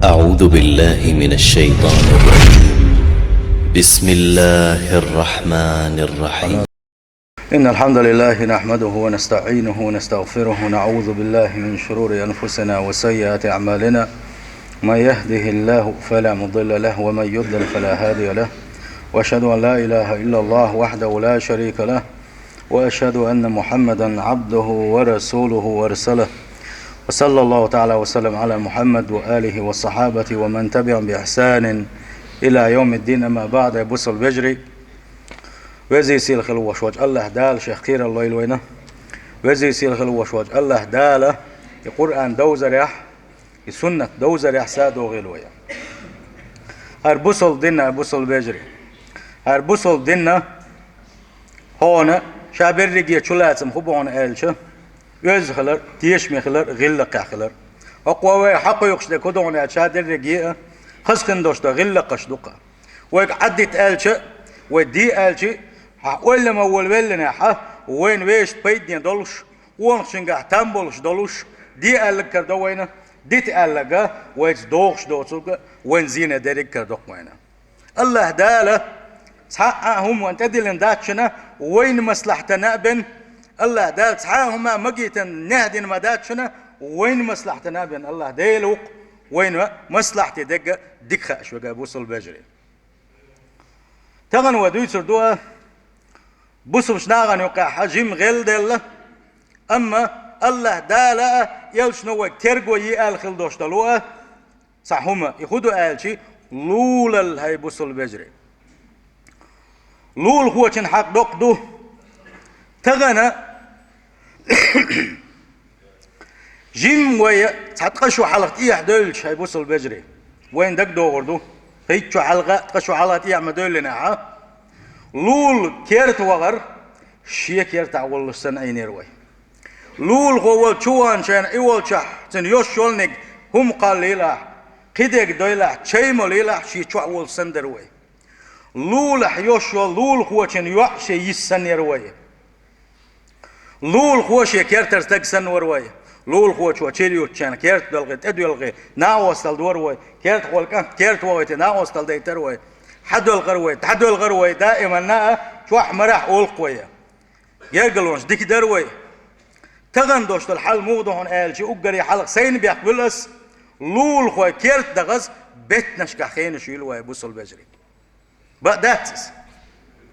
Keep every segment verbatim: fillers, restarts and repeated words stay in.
أعوذ بالله من الشيطان الرجيم. بسم الله الرحمن الرحيم. إن الحمد لله نحمده ونستعينه ونستغفره ونعوذ بالله من شرور أنفسنا وسيئات أعمالنا. من يهده الله فلا مضل له ومن يضلل فلا هادي له. وأشهد أن لا إله إلا الله وحده لا شريك له. وأشهد أن محمدا عبده ورسوله ورسله. وصلى الله تعالى وسلم على محمد وآله وصحابته ومن تبعهم بإحسان إلى يوم الدين. أما بعد، бусалба вежарий. Веза-сийлахь хила волуш волчу АллахӀ Дала Шех кхералла лойла вайна. Веза-сийлахь хила волуш волчу АллахӀ Дала и Къуръан довзарехь, и суннат довзарехь са а догӀийла вай. ХӀара бусалба дин а, бусалба вежарий. ХӀара бусалба дин а хьуна ша берриге чулацам хӀун бу хьуна аьлча, оьзда хилар, тешаме хилар, гӀиллакхехь хилар. ХӀокхо вай хьакхойкхуш дерг хӀун ду хьуна аьлча, ша дерриге а хаза хин долуш ду, гӀиллакхаш ду-кх. Вайга Ӏаддита аьлча а, вай де аьлча а, хьан ойлама волавеллинехь а, вайна вешан пайдане долуш, къонахчуьнгахь там болуш долуш, де аьлларг карадо вайна, дита аьлларг а, вайца догӀуш доцург а, вайна зене дерриг а карадо-кх вайна. АллахӀ Дала цхьа а хӀума вайна тӀедиллина дац шуна, вайна маслахьтана а бен, АллахӀ Дала цхьа а хӀума магийтина нехь дина ма дац шуна, вайна маслахьтана а бен, АллахӀ Дела ву-кх вайна маслахьте дерг а дика хууш верг а, бусалба вежарий. Тахана вай дуьйцур ду а, бусалбачу нахана юкъахь жима гӀелделла, амма АллахӀ Дала а, элчано а вайга терго е аьлла хила долуш долу а цхьа хӀума, и хӀун ду аьлча, лулалла, хӀай бусалба вежарий. Лулахочун хьакъ доккха ду. Тахана жимма вай цхьа ткъа шу хьалха тӀехьа девлча, хӀай бусалба вежарий, вайна дагадогӀур ду, хӀитта шу хьалха, ткъа шу хьалха тӀехьа ма девллинехь а, лула керта вахар шен кертахь воллуш санна Ӏийнера вай. Лулахо волчу чу ваханчу хенахь, и волчохь цуьнан йош йолниг хӀума кхоллийлахь, кхидерг дойлахь, чай молийлахь, шен чохь волуш санна дара вай. Лулахь йош йолу лулахочун йоӀ шен йист санна яра вай. Лулахо шен кертара стаг санна вара вай. Лулахочо чила юьттучарна керта доьлхий, тӀедоьлхий, накъосталла дора вай. Кертахола кӀант керта вахийтина накъосталла дайтара вай. Хьадоьлхара вай, дӀадоьлхара вай, даиманна а чохь-марехь олу-кх вай. Гергарлонаш дика дара вай. Тахана долуш долу хьал муха ду хьуна аьлча, уггаре хьалха сайна бехк буьллу ас, лулахой керта дахаза беттанашкахь хенаш юьллу вай, бусалба вежарий. Бакъ дац иза?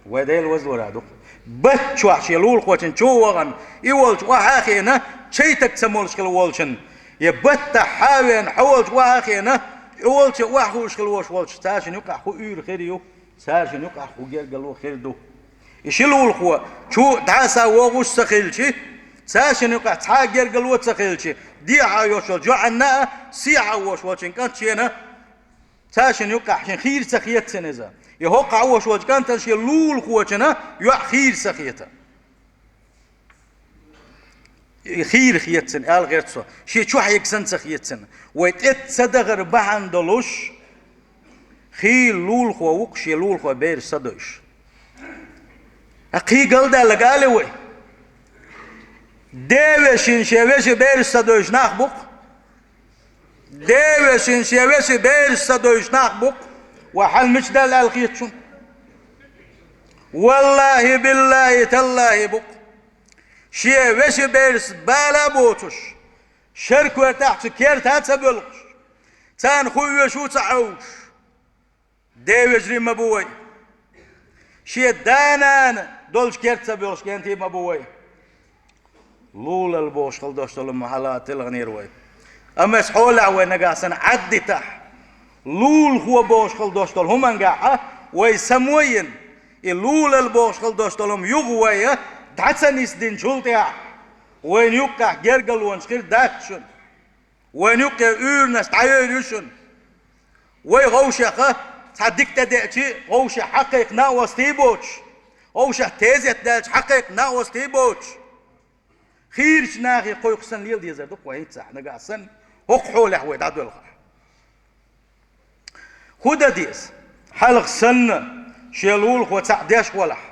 Вай Дела вазлора ду-кх. Батта чохь шен лулахочун чу а вахана, и волчу охьа а хиъна, чай таг ца молуш хила волчун, я баттахь хьа а веана, хьо волчу охьа а хиъна, и волчу охьа хууш хила волуш волчу цаьршинна юкъахь хӀун уьйр хир ю, цаьршинна юкъахь хӀун гергарло хир ду? И ши лулахо чу дӀаса вогӀуш ца хилчи, цаьршинна юкъахь цхьа а гергарло ца хилчи, дехьа йош йолчу йоӀанна а, сехьа вош волчун кӀант шена, цаьршинна юкъахь шен хийра ца хета цунна иза. И хӀокхахь вош волчу кӀантана шен лулахочунна йоӀ хийра ца хета. И хийра хета цунна, аьлла гӀерта со. Шен чохь ерг санна ца хета цунна. Вай тӀе ца дахар бахьана долуш, хийла лулахо ву-кх шен лулахой бераш са дойуш. Ткъа кхин галдаьлларг алий вай? Ден вешин шен вешин бераш са дойуш нах бу-кх. Ден вешин шен вешин бераш са дойуш нах бу-кх. Вай хьал мича даьлла аьлла хета шуна? Валлахьи, биллахьи, таллахьи бу-кх. Шен вешин бераш бала а боцуш, шаркоьртахь цу керта а ца боьлхуш, царна хӀун оьшу а ца хьовсуш, ден вежарий ма бу вай. Шен да-нана долчу керта ца боьлхуш кӀентий ма бу вай. Лулалла бохуш хила долуш долу хӀума хьалха тилхинера вай. Амма аса хьолехь вай нагахь санна Ӏаддитахь, лулахо бохуш хила долуш долу хӀумангахь а вай самойина, и лулалла бохуш хила долуш долу хӀума юха вай а дӀа ца нисдинчул тӀаьхьа, вайна юккъехь гергарлонаш хир дац шуна. Вайна юккъе уьйранаш дӀайойр ю шуна. Вай ховшеха цхьа дика тӀедеачи, ховшех хьакхайкха накъостий боцуш, ховшех тезет даьлча хьакхайкха накъостий боцуш, хийрачу нахе кхойкхуш санна лела дезар ду-кх вай хӀинца а, нагахь санна хӀокху хьолехь вай дӀадоьлхахь. ХӀун дан деза? Хьалха санна, шен лулахо цхьаъ деш валахь,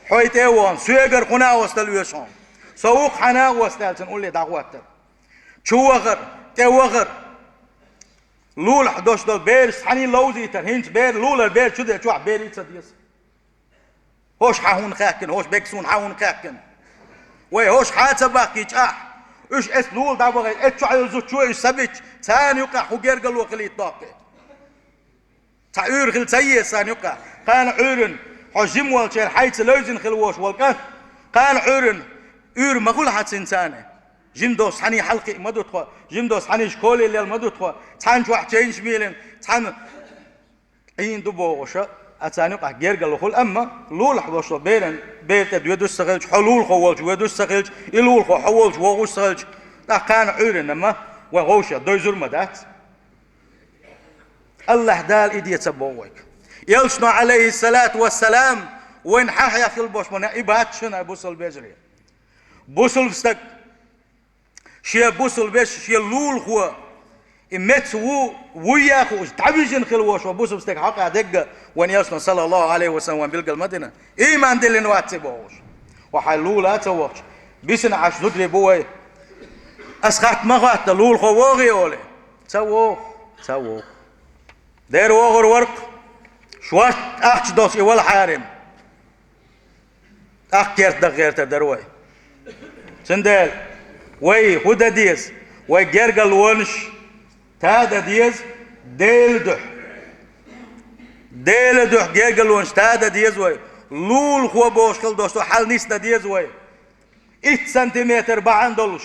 хьой тӀе а вахана, соьгара кху накъосталла оьшу хьуна. Со ву-кх хьан накъост аьлла, цунна улле дӀахӀоттар. Чу вахар, тӀе вахар. Лулахь дош долу бераш цхьаьний ловзийтар, хӀинца бер, лулара бер чу де чохь бер ца деза. ХӀорш хьан хӀунна хаьхкина, хӀорш бегсуна хьан хӀунна хаьхкина? Вай хӀорш хьан ца баккхий чӀахь? Уьш эс лула дӀабахийта, эс чохь йолу зудчо уьш ца бича, царна юкъахь хӀун гергало хилийта доккхий? Цхьа уьйр хила ца еза царна юкъахь. Кхана Ӏуьйрана, хьо жима волчеран хьайца левзина хила вош волу кӀант, кхана Ӏуьйрана, уьйр ма хуьлу хьан цуьнан царна. Жима долуш цхьаьний хьалакхиъ ма ду тхо, жима долуш цхьаьний школе лела ма ду тхо, цхьаьна чохь чейнаш мелина, цхьаьна Ӏийна ду бохуша, а царна юкъахь гергало хуьлу, амма лулахь волуш беран, бер тӀе доьдуш ца хилча, хьо лулахо волчу воьдуш ца хилча, и лулахо хьо волчу вогӀуш ца хилча, тӀаккха кхана Ӏуьйранна ма, вайн вовшех дойзур ма дац. АллахӀ Дала и де ца боху вайга. Элчано, Ӏалайхиссалату вассалам, вайна хьан хьехна хила бохуш ма-, и бац шуна, бусалба вежарий. Бусалба стаг, шен бусалба вешин, шен лулахо, и меца ву, вуй а хууш, дӀавижина хила вош ван бусалба стаг хьокъехь дегга, вайн Элчано, саллаллаху Ӏалайхи ва саллам, вайн билгал ма дина. Ийман диллина вац и бохуш. Ва хьайн лула а ца вахча, бисина Ӏаш зударий бу вай. Ас хатта ма хатта, лулахо вогӀий олий? Ца вогӀу, ца вогӀу. Дера вогӀур вара-кх, шортта ахча долуш и валахьара. ТӀаккха керта дан гӀертар дара вай. Цундела вай хӀун дан деза? Вай гергарлонаш тада деза Делан дуьхьа. Делан дуьхьа гергарлонаш тада деза вай. Лулахо бохуш хила долуш долу хьал нисдан деза вай. Итт сантиметр бахьана долуш,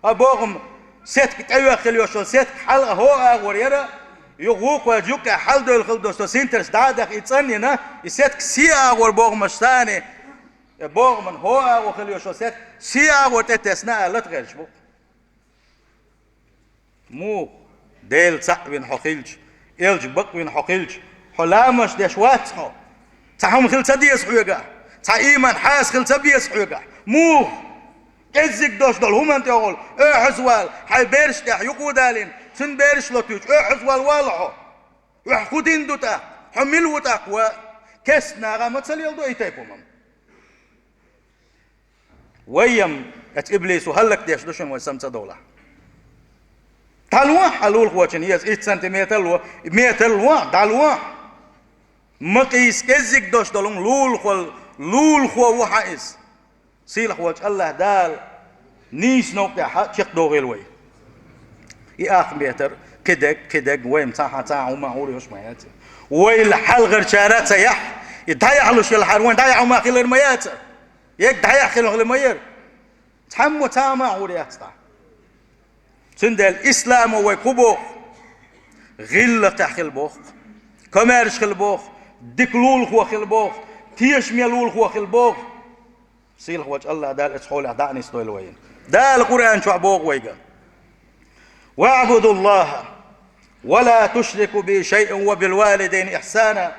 а боху-м, сетка тӀейоьхна хила йолуш йолу сетка хьалха хӀо агӀор яра, юха вукхо юккъехь хьаладевлла хила долуш долу синтарш дӀа а даха и цӀанйина, и сетка се агӀор бохамаш санна, э, бохаман хӀо агӀор хила йолуш йолу сетка се агӀор тӀетесна а лата гӀерташ бу. Муха? Дела цхьаъ вина хьо хилча, элча бакъ вина хьо хилча, хьо ламаз деш вац хьо? Цхьа хӀума хила ца деза хьоьгахь? Цхьа ийман хьаса хила ца беза хьоьгахь? Муха? КӀеззиг долуш долу хӀуманна тӀехула, оьхьаз вала, хьайн бераш тӀехь юкъа далийна, цуьнан бераш латуьйтуш, оьхьаз вала вала хьо. Оьхьа хӀун дина ду тӀаккха? Хьо мила ву тӀаккха ва? Кеста нагӀа ма ца леладо и тайпа хӀуманна. Вай-м, эцу иблисо хӀаллакдеш ду шуна вай сама ца довлахь. ДӀалохьа хьан лулахочун еза итт сантиметр ло, метр лохьа, дӀалохьа. Ма къийса кӀеззиг долуш долу хӀума лулахо, лулахо ву хьан иза. Сийлахь волчу АллахӀ Дала нийса новкъа тӀехь чекхдохийла вай. И ах метр, кхидерг, кхидерг, вай-м цхьа хьан, цхьа хьан хӀума хьур йолуш ма яц. Вайл хьалхарчара а ца яхь, и дӀаяхьлуш йолу хьар вайн дӀаяхьа хӀума хилар ма яц. Ег дӀаяхьа хилар ма яра. Цхьаммо цхьа хӀума хьур яц тӀаккха. Цундела исламо вайга хӀун боху? ГӀиллакхехь хила боху, комаьрша хила боху, дика лулахо хила боху, тешаме лулахо хила боху. Сийлахь волчу АллахӀ Дала оцу хьолехь дӀа а нисдойла вайна. Дала Къуръан чохь боху вайга: «واعبدوا الله ولا تشركوا به شيئا وبالوالدين إحسانا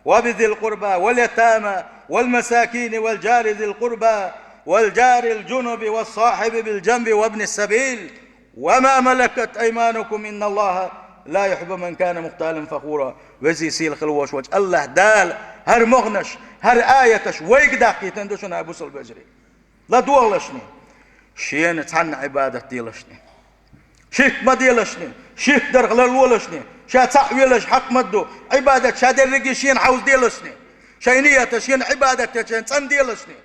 وبذي القربى واليتامى والمساكين والجار ذي القربى والجار الجنب والصاحب بالجنب وابن السبيل وما ملكت أيمانكم إن الله لا يحب من كان مختالا فخورا». Везий сийлахь хила волуш волчу АллахӀ Дала хӀара могӀанаш, хӀара аяташ вайга даккхийтина ду шуна, бусалба вежарий. ЛадогӀалашний, шена цхьанна Ӏибадат делашний. Ширк ма делашний, ширк дарх ларлолашний, ша цхьаъ велаш хьакъ ма ду, Ӏибадат ша дерриге шена хьовза делашний. Шайн нийяташ шена Ӏибадат дечу шена цӀанделашний.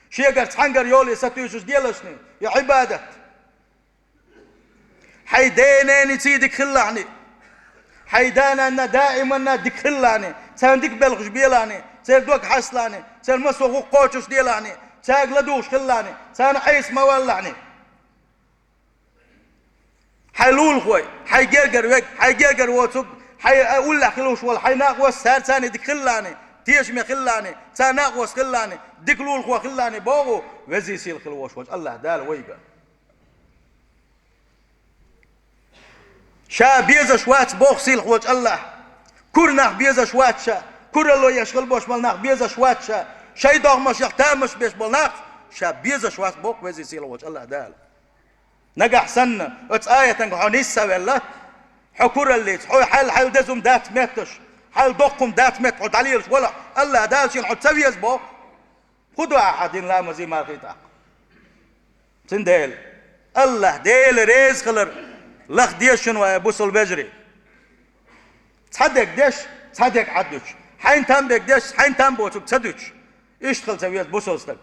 Шегара цхьаьнгара йоле сатуьйсуш делашний, я Ӏибадат. Хьайн ден-ненан цӀий дика хилалахьний. Хьайн да-нанна даиманна дика хилалахьний, царна дика белхаш белахьний, церан дог хьасталахьний, церан массо а гӀуллакх кхочуш делахьний, цаьрга ладугӀуш хилалахьний, царна Ӏеса ма валалахьний. Хьайн лулахой, хьайн гергара верг, хьайн гергара воцург, хьайн а уллехь хилуш волу хьайн накъост, цара царна дика хилалахьний, тешаме хилалахьний, царна накъост хилалахьний, дика лулахо хилалахьний боху, везий сийлахь хила волуш волчу АллахӀ Дала вайга. Ша безаш вац боху сийлахь волчу АллахӀ. Кура нах безаш вац ша. Куралла еш хила болуш болу нах безаш вац ша. Шайн догӀмашех тамаш беш болу нах ша безаш вац боху везий сийлахь волчу АллахӀ Дала. Нагахь санна, оцу аятанга хьо нисса а велла, хьо кураллица, хьо хьайл-хьайл деза хӀума дац метташ, хьайл доккха хӀума дац метта хьо дӀалелаш валахь, АллахӀ Дала шена хьо ца веза боху. ХӀун ду ахьа дина ламазий мархий тӀаккха? Цундела АллахӀ Дела реза хилар лаха деза шуна, вай бусалба вежарий. Цхьа дег деш, цхьа дег Ӏадуьтуш. Хьайна там бег деш, хьайна там боцург ца дуьтуш. Иштта хила ца веза бусалба стаг.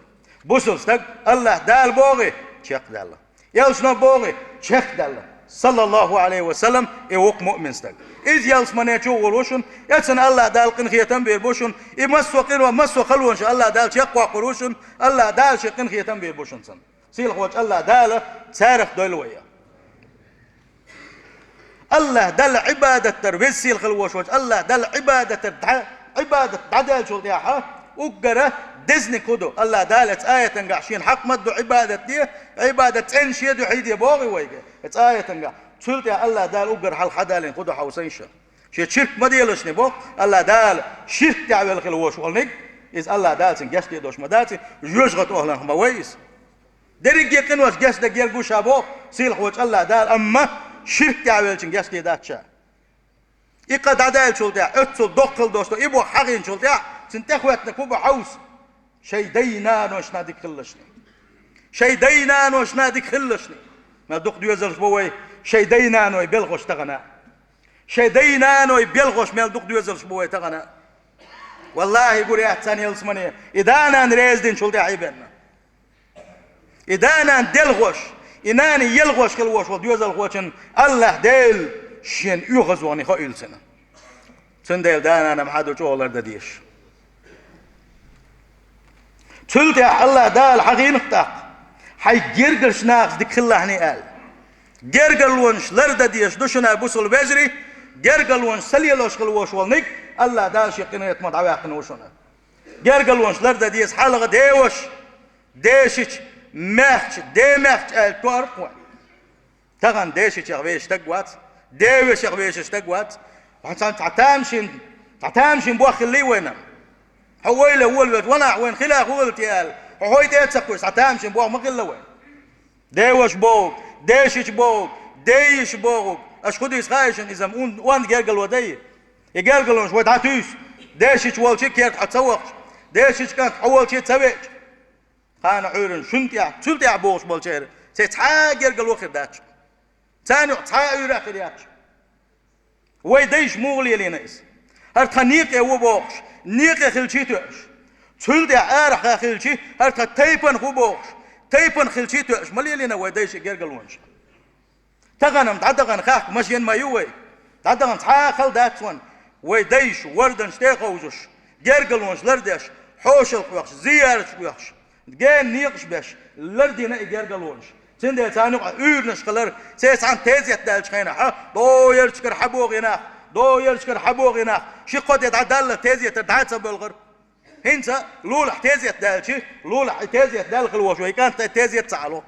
Бусалба стаг, АллахӀ Дала боху, чекхдаьлла. Элчано боху, чекхдаьлла. Саллаллаху Ӏалайхи ва саллам, и ву-кх муъмин стаг. Иза ялсамане чу гӀур ву шуна, эцна АллахӀ Дала къинхетам бийр бу шуна, и массо а къино, массо а халонаш АллахӀ Дала чекхваккхур ву шуна, АллахӀ Дала шен къинхетам бийр бу шуна цунна. Сийлахьволчу АллахӀ Дала царах дойла вай. АллахӀ Далла Ӏибадат дар, веза сийлахь хила волуш волчу АллахӀ Далла Ӏибадат дар дӀа-, Ӏибадат дӀадаьллачул тӀаьхьа, уггара дезаниг хӀун ду? АллахӀ Дала эцу аятангахь шена хьакъ ма ду Ӏибадат де, Ӏибадат цӀена шен дуьхьа де боху вайга эцу аятангахь. Цул тӀаьхьа АллахӀ Дала уггара хьалха хьадалийна хӀун ду хьовсийша? Шен ширк ма делашний боху, АллахӀ Дала ширк тӀехь велла хила волуш волниг, иза АллахӀ Дала цуьнан гечде долуш ма дац, жоьжахатин охӀланах ма вай иза. Дерриге къинош гечдан герга ву ша боху сийлахьволчу АллахӀ Дала, амма ширк тӀехь веллачун гечде дац ша. И къа дӀадаьллачул тӀаьхьа, оццул доккха хила долуш ду, и боху хьахийначул тӀаьхьа, цуьнан тӀехӀоьттинарг хӀун бу хьовса? Шайн дай-наношна дика хилалашний. Шайн дай-наношна дика хилалашний. Мел дукха доьзалш бу вай, шайн дай-наной белхош тахана. Шайн дай-наной белхош мел дукха доьзалш бу вай тахана. Валлахьи, гур яц царна ялсамане, и да-нана реза динчул тӀаьхьа и бенна. И да-нана делхош, и нана елхош хила волуш волу доьзалхочун АллахӀ Дела шена оьгӀазвахне хоуьйтура. Цундела да-нана-м хьан ду чӀогӀа лардан дезаш. Цул тӀаьхьа АллахӀ Дала хьахийна-кх тӀаккха, хьайн гергарчу нахаца дика хилалахьний аьлла. Гергарлонаш лардан дезаш ду шуна, бусалба вежарий, гергарлонаш ца лелош хила волуш волниг АллахӀ Дала шен къинхетамах дӀаваьккхина ву шуна. Гергарлонаш лардан деза хьалха деваша, дешича, маьхча, де маьхча аьлла тоьар-кх вай. Тахана дешичех вешан стаг вац, де вешех вешан стаг вац. Хьан цхьа тамашийна, цхьа тамашийна боххилла вайна. Хьо ойла волавелча, ванахь вайна хила хӀун хилла те аьлла, хьо хьой тӀе а ца кхуьйсу, цхьа тамашийна боху ма хилла вайна. Деваша бохург, дешича бохург, дейиша бохург, аша хӀун дийца хаьий шуна иза-м, ун-, онда гергарло дай? И гергарлонаш вай дӀатуьйсу, дешича волчу керта хьо ца вахча, дешича кӀант хьо волче ца веача. Кхана Ӏуьйранна шуна тӀехь, цул тӀехь бохуш болчеран, церан цхьа а гергарло хир дац. Царна юкъа цхьа а Ӏуьйра а хир яц. Вай дайша муха лелийна иза? ХӀара тхан некъе ву бохуш, некъе хилчий тоьуш. Цул тӀаьхьа арахьа хилчий, хӀара тхан тайпанах ву бохуш, тайпанах хилчий тоьуш, ма лелийна вай дайша и гергарлонаш. Тахана-м дӀадахана хахка машен ма ю вай. ДӀадахана цхьа а хала дац вайна. Вай дайша, ворданаш тӀе а ховшуш, гергарлонаш лардеш, хьошалгӀа оьхуш, зияраташ оьхуш, гена некъаш беш, лардина и гергарлонаш. Цундела царна юкъахь уьйранаш хилар, церан цхьаьна тезет даьллачу хенахь, догӀу ярташкара хьан боху и нах, догӀу ярташкара хьан боху и нах, ши-кхо де дӀадалла тезетара дӀа а ца боьлхура. ХӀинца лулахь тезет даьлча, лулахь и тезет даьлла хила волуш вай кӀант тезет ца хьало.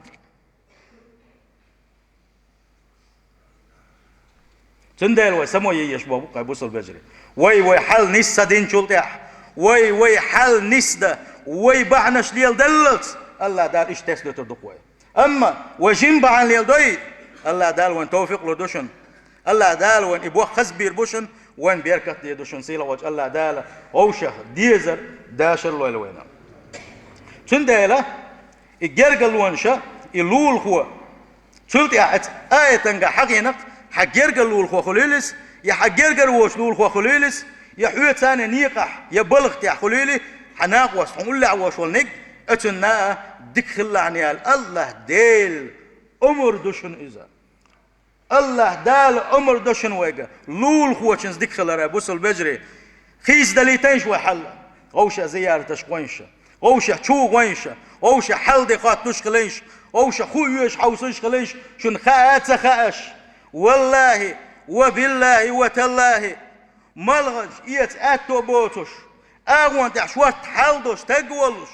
Цундела вай само е езаш боху бу-кх, хьай бусалба вежарий. Вай, вай хьал нис ца динчул тӀаьхьа, вай, вай хьал нисдан, вай бахьанаш леладаллалц, АллахӀ Дала иштта тесна дуьтур ду-кх вай. Амма вай жима бахьана леладой, АллахӀ Дала вайна товфикъ лур ду шуна. АллахӀ Дала вайна и боху хаза бийр бу шуна, вайна беркат дийр ду шуна, сийлахь волчу АллахӀ Дала вовшах дезар, дашар лойла вайна. Цундела и гергарлонаша, и лулахо, цул тӀаьхьа эцу аятанга хьахийнакх, хьан гергарлулахо хуьлийла иза, я хьан гергара воцу лулахо хуьлийла иза, я хьоьца цхьана некъахь, я балха тӀехь хуьлийла, хьан накъост, хьуна уллехь вош волниг, оцунна а дика хилалахьна аьлла, АллахӀ Дела омра ду шуна иза. АллахӀ Дала омра до шуна вайга, лулахочуьнца дика хилар, бусалба вежарий. Хийцадалийтайша вай хьал. Вовшех зияраташ гӀойша, вовшех чу гӀойша, вовшех хьал де хоттуш хилайша, вовшех хӀу оьшу хьовсуш хилайша, шуна хаа а ца хааш. ВаллахӀи, ва биллахӀи, ва таллахӀи, малханаш эца аьтто боцуш, агӀон тӀехь шортта хьал долуш, таг волуш,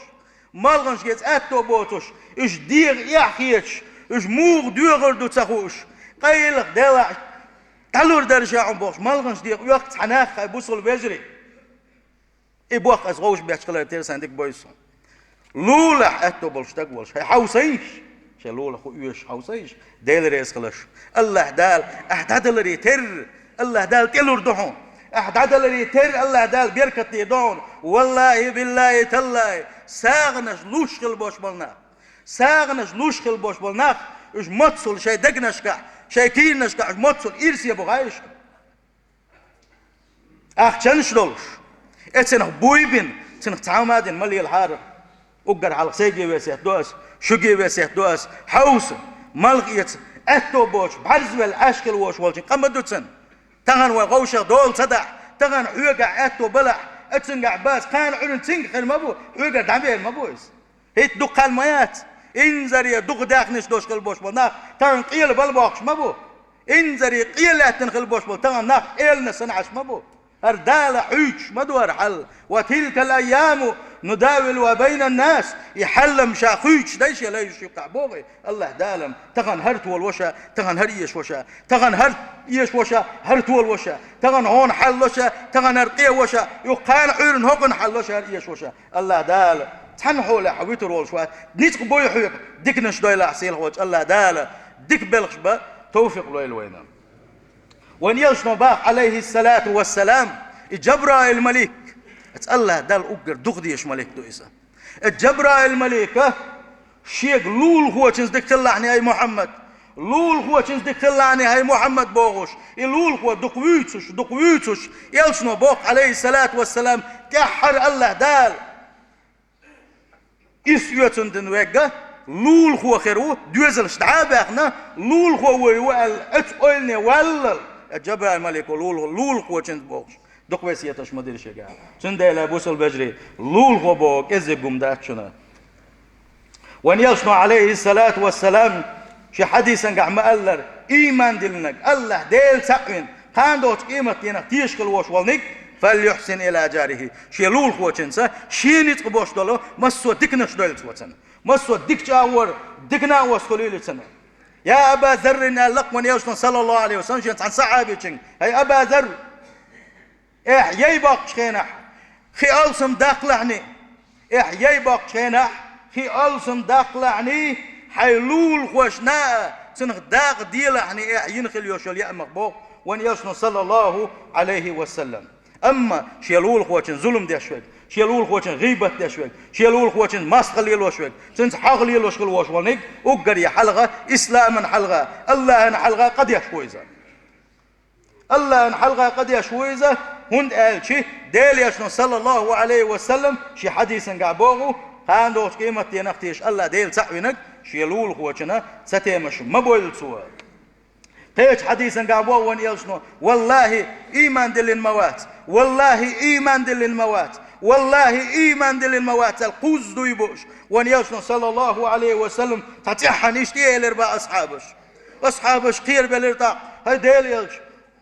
малханаш эца аьтто боцуш, уьш дегӀан эхь хеташ, уьш муха доьхур ду ца хууш, къайлаха делахь, дӀалур дара ша хьуна бохуш, малханаш дегӀан оьхку цхьа нах, хьай бусалба вежарий. И боху аса вовшах бетташ хилар тера сан дика бойсу. Лулахь аьтто болуш стаг волуш, хьай хьовсайша, шайн лулахо оьшу хьовсайша, Дела реза хиларш. АллахӀ Дала, ахь дӀадаларе терра, АллахӀ Дала тӀелур ду хьуна. Ахь дӀадаларе терра, АллахӀ Дала беркат дийр ду хьуна. ВаллахӀи, биллахӀи, таллахӀи, сагӀанаш луш хила бош болу нах. СагӀанаш луш хила бош болу нах, уьш моццул шайн дегнашкахь, шайн кийранашкахь уьш моццул ирсе бу гӀайша. Ахчанаш долуш, э, цунах буй бина, цунах цхьа хӀума а дина ма лелахьара. Уггар хьалха сайга весет до ас, шуьга весет до ас, хьовса, малх эца, аьтто боцуш, бӀарзвелла Ӏаш хила вош волчун къа ма ду цунна. Тахана вай гӀовшах дола ца дахь, тахана хьоьгахь аьтто балахь, э, цуьнгахь бац, кхана Ӏуьйранна цуьнга хир ма бу, хьоьгара дӀабер ма бу иза. ХӀетта дукха хан ма яц. Инзаре дукха даьхнаш долуш хила бош болу нах тахана къела бала бохкуш ма бу. Инзаре къе лаьттина хила бош болу тахана нах элана санна Ӏаш ма бу. ХӀара Дала хьуьйцуш ма ду хӀара хьал. «Ва тилкал айяму нудавилуха байнан нас». И хьал-м ша хуьйцуш дай шен лайш юккъехь боху и АллахӀ Дала-м. Тахана хӀара толо ша, тахана хӀара эшо ша, тахана хӀара эшо ша, хӀара толо ша, тахана хьуна хьал ло ша, тахана хӀара къе во ша, юха кхана Ӏуьйранна хӀокхунна хьал ло ша, хӀара эшо ша. АллахӀ Дала цхьана хьолехь вуьтур волуш вац, ницкъ буй хьоьга, диканаш дойлахь, сийлахь волчу АллахӀ Дала дика белхаш бан товфикъ лойла вайна. Вайн элчано боху, Ӏалайхиссалату вассалам, и Джабраил-малик, аса АллахӀ Далла уггар дукха дезаш малик ду иза. И Джабраил-малика шега лулахочуьнца дика хилалахьний, ай Мухьаммад, лулахочуьнца дика хилалахьний, ай Мухьаммад, бохуш, и лулахо дукха вуьйцуш, дукха вуьйцуш, элчано боху, Ӏалайхиссалату вассалам, тӀаьххьара АллахӀ Дала Ис оьцун дина вегга, лулахо хир ву, доьзалш дӀа а баьхна, лулахо вуй ву аьлла, оцу ойлане валлал, Джабраил-малико лулахо, лулахочуьнца бохуш, дукха весеташ ма дира шега. Цундела, бусалба вежарий, лулахо боху кӀезиг хӀума дац шуна. Вайн элчано, Ӏалайхиссалату вассалам, шен хьадисангахь ма-аллара, ийман диллинарг, АллахӀ Дела цхьаъ вина, кхана долчу къематдийнахь теша хила вош волниг, «фальюхьсин иля джарихи», шен лулахочуьнца шен ницкъ бош долу массо а диканаш дойлаца вацана. Массо а дика чӀагӀор, дика накъост хуьлийла цунна. «Я Аба Заррин», аьлла, лакха вайн элчано, саллаллаху Ӏалайхи ва саллам, шен цхьана сахьабичуьнга: «ХӀай Аба Зарр, эхь яй боккхучу хенахь, хи алсам даккхалахьний, эхь яй боккхучу хенахь, хи алсам даккхалахьний, хьайн лулахошна а, цунах дакъа делахьний, эхь йина хила йолуш йолу яа мах», боху вайн элчано, саллаллаху Ӏалайхи ва саллам. Амма шен лулахочун зулам деш верг, шен лулахочун гӀийбат деш верг, шен лулахочун мостагӀа лелош верг, цуьнца хьагӀ лелош хила вош волниг, уггаре хьалха, исламан хьалха, АллахӀан хьалха къа деш ву иза. АллахӀан хьалха къа деш ву иза, хӀунда аьлча Делан элчано, саллаллаху Ӏалайхи ва саллам, шен хьадисангахь боху, кхана долчу къематдийнахь теша АллахӀ Дела цхьаъ винарг, шен лулахочунна цатемаш ма бойла цо. Кхечу хьадисангахь боху вайн элчано: «ВаллахӀи, ийман диллина ма вац! ВаллахӀи, ийман диллина ма вац! ВаллахӀи, ийман диллина ма вац!» аьлла, кхузза дуй бууш, вайн элчано, саллаллаху Ӏалайхи ва саллам, цхьа цӀеххьана иштта элира боху асхьабаш. Асхьабаш кхерабелира тӀаккха: «ХӀай Делан элча,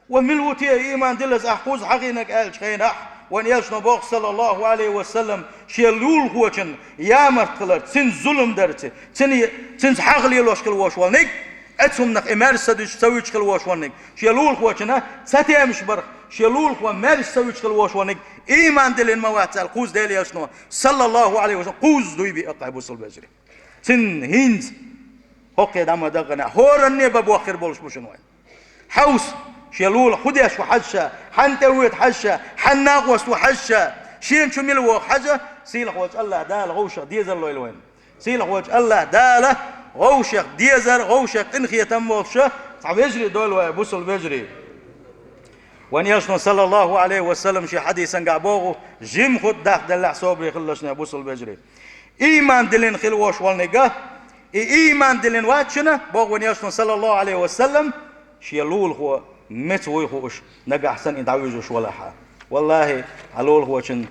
ва мила ву те ийман диллаза ахь кхузза хьахийнарг?» аьллачу хенахь, вайн элчано боху, саллаллаху Ӏалайхи ва саллам, шен лулахочун ямарт хиларца, цуьнца зулам дарца, цуьнан, цуьнца хьагӀ лелош хила вош волниг, оцу хӀуманах и маьрша ца дуьтуш, ца вуьтуш хила вош волниг, шен лулахочунна цатемаш барх, шен лулахо маьрша ца вуьтуш хила вош волниг, ийман диллина ма вац аьлла, кхузза Делан элчано, саллаллаху Ӏалайхи ва саллам, кхузза дуй бии, аккхай бусалба вежарий. Цуьнан хӀинца хӀокхе дӀа ма даггана, хӀоранне бан боххир болуш бу шуна вайн. Хьовса, шен лулахо хӀун деш ву хьажа ша, хьанна тӀе воьду хьажа ша, хьанна накъост ву хьажа ша, шена чу мила вогӀу хьажа, сийлахь волчу АллахӀ Дала гӀовшах дезар лойла вайна. Сийлахь волчу АллахӀ Дала гӀовшах дезар, гӀовшах къинхетам болуш цхьа вежарий дойла вай, бусалба вежарий. Вайн элчано, саллаллаху Ӏалайхи ва саллам, шен хьадисангахь боху, жима хутба дахделлехь собаре хилалаш, бусалба вежарий. Ийман диллина хила вош волниг, и ийман диллина вац шуна, боху вайн элчано, саллаллаху Ӏалайхи ва саллам, шен лулахо меца вуй хууш, нагахь санна и дӀавуьжуш валахь. ВаллахӀи, хьан лулахочун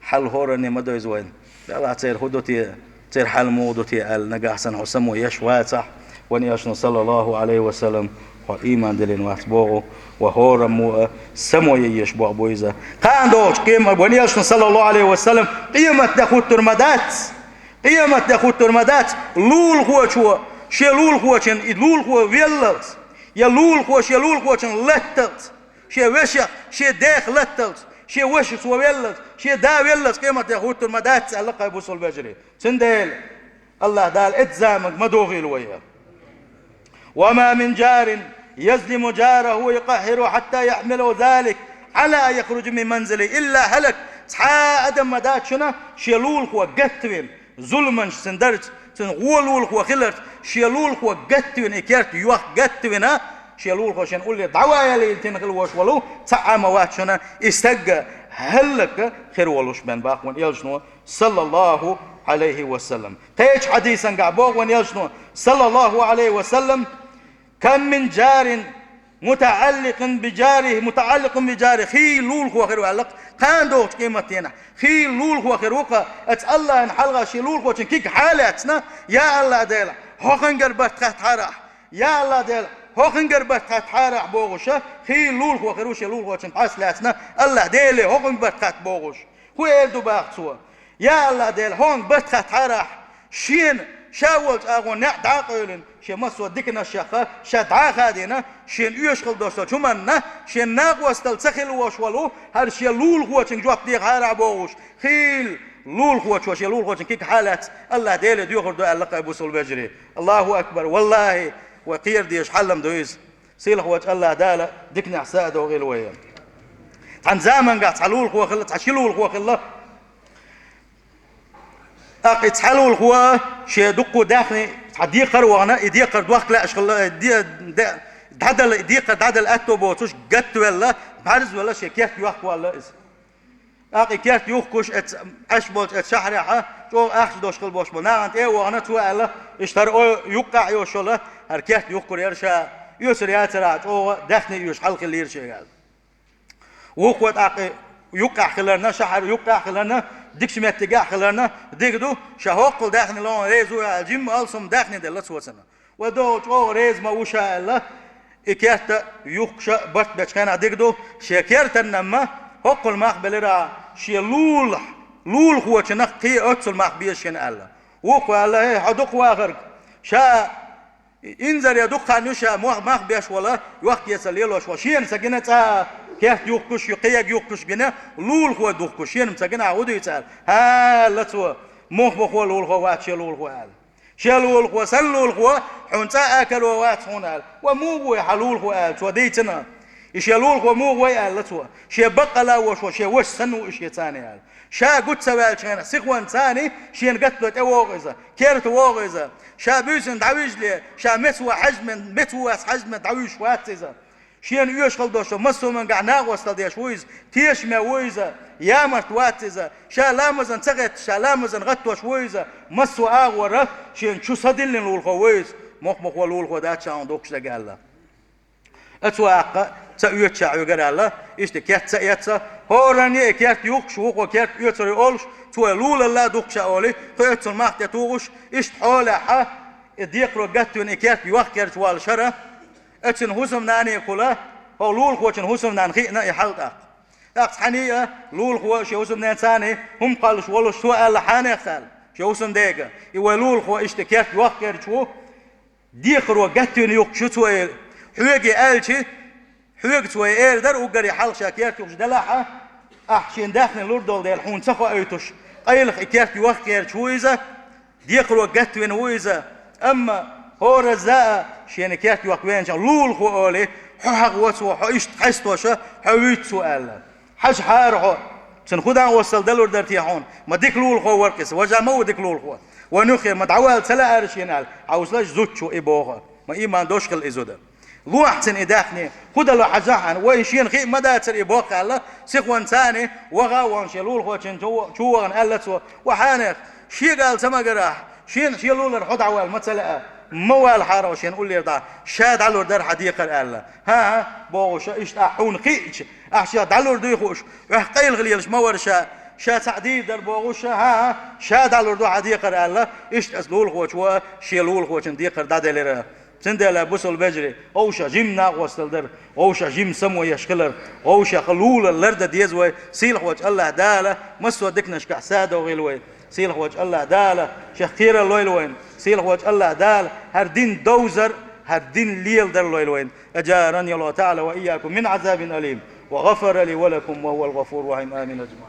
хьал хӀоранне ма дойза вайна. Делахь церан хӀун ду те, церан хьал муха ду те аьлла, нагахь санна хьо само еш вацахь, вайн элчано, саллаллаху Ӏалайхи ва саллам, хьо ийман диллина вац боху, ва хӀораммо а само ян езаш боху бу иза. Кхана долчу къема-, вайн элчано, саллаллаху Ӏалайхи ва саллам, къематде хӀуттур ма дац. Къематде хӀуттур ма дац, лулахочо шен лулахочун и лулахо веллалц, я лулахо шен лулахочун латталц, шен вешах, шен дех латталц, шен ваша цо веллалц, шен да веллалц къематде хӀуттур ма дац аьлла, кхай бусалба вежарий. Цундела АллахӀ Дала эцу заманга ма дохийла вай. «Ва ма мин джарин язлиму джараху ва юкъаххӀируху хьатта яхьмилаху залик Ӏала ан яхружа мин манзилихи илла хӀалак». Цхьа а адам ма дац шуна шен лулахо гатта вина, зуламаш цуьнан дарца, цуьнан гӀо лулахо хиларца, шен лулахо гатта вина, и керта йохка гатта вина, Шен лулахо шен уллера дӀаваялийла тина хила волуш волу, цхьа а ма вац шуна и стаг хӀаллакьхир волуш бен баккха вайн элчано, саллаллаху Ӏалайхи ва саллам. Кхечу хьадисангахь боху вайн элчано, саллаллаху Ӏалайхи ва саллам: «Кам мин джарин мутаӀалликъин би джарихи, мутаӀалликъин би джарихи», хи лулахо хир ву аьлла-кх, кхана догӀучу къематдийнахь хи лулахо хир ву-кх, аса Аллахьан хьалха шен лулахочун киг хьалаьцна: «Я Аллахь Дела, хӀокхуьнгара барт хаттахьара ахь! Я Аллахь Дела, хӀокхуьнгара барт хаттахьара ахь», бохуша, хи лулахо хир ву шен лулахочун пхьаьс лаьцна: «Аллахь Деле, хӀокхуьнга барт хатта», бохуш. ХӀун эр ду баха цо? «Я Аллахь Дела, хӀокхуьнга барт хаттахьара ахь, шена ша волчу агӀор некъ дӀа а къевлина, шен массо а диканашха ша дӀа а хадийна, шена оьшуш хила долуш долчу хӀуманна шен накъосталла ца хила волуш волу хӀара шен лулахочуьнга жоп дехьара ахь», бохуш, хи лулахочо шен лулахочун киг хьалаьцна Аллахь Деле доьхур ду аьлла-кх, бусалба вежарий. Аллаху акбар! Валлахи, вай кхера дезаш хьал-м ду иза. Сийлахь волчу Аллахь Дала диканехь са а дохийла вай. Цхьана заманахь цхьа лулахо хилла, цхьа ши лулахо хилла. ТӀаккха и цхьа лулахо шен дуккха даьхни цхьа декхар а вахана, и декхар дохка лаьаш хилла, де-, де-, дӀадала, и декхар дӀадала аьтто боцуш, гатвелла, бӀаьрзвелла, шен керта йохкавалла иза. ТӀаккха и керта юхкуш, эца Ӏаш болчу эца шахьарехь чӀогӀа ахча долуш хила болуш болу нахана тӀе а вахана, цо аьлла: «Иштта хӀара о-, юккъехь йолуш йолу хӀара керта юхкур яра ша, оьцур яцара, чӀогӀа даьхни оьшуш хьал хиллера шега», аьлла. Вукхо тӀаккха юккъехь хиларна, шахьар юккъехь хиларна, дикачу меттигехь хиларна, дика ду, ша хӀоккхул даьхни лохна реза ву аьлла, жимма алсам даьхни делла цо цунна. Вай догӀу чӀогӀа реза ма ву ша аьлла, и керта юхкуша барт бечу хенахь дика ду, шен кертанна-м хӀоккхул мах белира, шен лулахь, лулахочунах кхин оццул мах беза шена аьлла. Вукхо аьлла: «ХӀей, хьо дукха вахарг, ша инзаре дукха хан ю ша мох-, мах беш вала, йохкаэцар лелош вала, шена ца гина цкъа а керта юхкуш, кхега юхкуш гина, лулахо духкуш, шена-м ца гина, ахьа хӀун дуьйцу?» аьлла. «ХӀа, — аьлла цо, — мохбахо лулахо вац шен лулахо», аьлла. «Шен лулахо, сан лулахо хьуна цкъа а каро вац хьуна», аьлла. «Ва муха ву хьан лулахо?» аьлла, цо дийцина. «И шен лулахо муха ву?» аьлла цо. «Шен баккъала а волуш ву, шен ваша санна ву и шен царна», аьлла. «Ша гучу ца ваьллачу хенахь сихонца царна шена гатто тӀевогӀу иза, керта вогӀу иза. Ша буьйсанна дӀавижале, ша меца ву хьаьжман, меца ву ас хьаьжман дӀавуьйшуш вац иза. Шена оьшуш хила долуш массо а мангахь накъосталла деш ву иза, тешаме ву иза, ямарт вац иза. Ша ламазан ца гӀетташ, ша ламазан гӀаттош ву иза, массо а агӀора шена чу са диллина лулахо ву иза, мохбахо лулахо дац ша хьуна духкуш дерг», аьлла. Оцу ваккха ца оьцуш ша хьоьгара аьлла, иштта керта ца эцна, хӀоранна а и керта юхкуш, вукхо керта оьцур ю олуш, цо и лулалла а духкуш ша олий, кхин оццул мах тӀе тухуш, иштта хьолехь, и декхаро гатвина и керта йохкаерчу валла шара, оцуьнан хӀусамнанехула, хӀокху лулахочун хӀусамнанна хиъна и хьал тӀаккха. ТӀаккха цхьаьний а лулахо шен хӀусамненацаний хӀума кхоллуш волуш цо аьлла: «Хьанех, — аьлла шен хӀусамдега, — и вай лулахо иштта керта йохкаерчу ву, декхаро гатвина юхкуш ю цо и, хьоьга аьлча, хьоьга цо и эр дара, уггаре хьалха ша керта юхкуш делахь а, ахь шена даьхни лур долу дела хьуна ца хоуьйтуш, къайлаха и керта йохкаерчу ву иза, декхаро гатвина ву иза, амма хӀоразза а шена керта йохка веначохь лулахо олий, хьо хьагӀ вац ву, хьо иштта хьестоша, хьо вуьйцу цо», аьлла. «Хьажахьара хьо, цунна хӀун накъосталла далур дара те хьуна? Ма дика лулахо вара-кх иза, важа ма ву дика лулахо. Вайн юххе ма дӀавала ца лаьара шена», аьлла, хьовсалаш, зудчо и боху. Ма ийман долуш хилла и зуда. «Лохьа цунна и даьхни, хӀун дало хьажахьана, вай шена хиъ ма дацара и боху», аьлла, сихонца царна ваха а вахана шен лулахочун чу, чу вахана аьлла цо: «Ва хьанех, шегала ца магарахь, шена шен лулара хьо дӀавала ма ца лаьа, ма валахьара хьо шена уллера дӀа, ша дӀалур дара хьан декхар», аьлла. «ХӀан-хӀа, — бохуша, — иштта ахь хьуна хиъча, ахь шех дӀалур дуй хууш, оьхь къайлаха лелаш ма вара ша, ша цхьаъ дийр дара бохуша, хӀан-хӀа, ша дӀалур ду хьан декхар», аьлла, иштта оцу лулахочо шен лулахочун декхар дӀаделира. Цундела, бусалба вежарий, вовшах жима накъосталла дар, вовшах жима само еш хилар, вовшах лулалла лардан деза вай, сийлахь волчу Аллахь Дала массо а диканашкахь са а дохийла вай. Сийлахь волчу Аллахь Дала шех кхерар лойла вайна. Сийлахь волчу Аллахь Дала хӀара дин довзар, хӀара дин леладар лойла вайна. أجارني الله تعالى وإياكم من عذاب أليم وغفر لي ولكم وهو الغفور الرحيم. آمين أجمعين.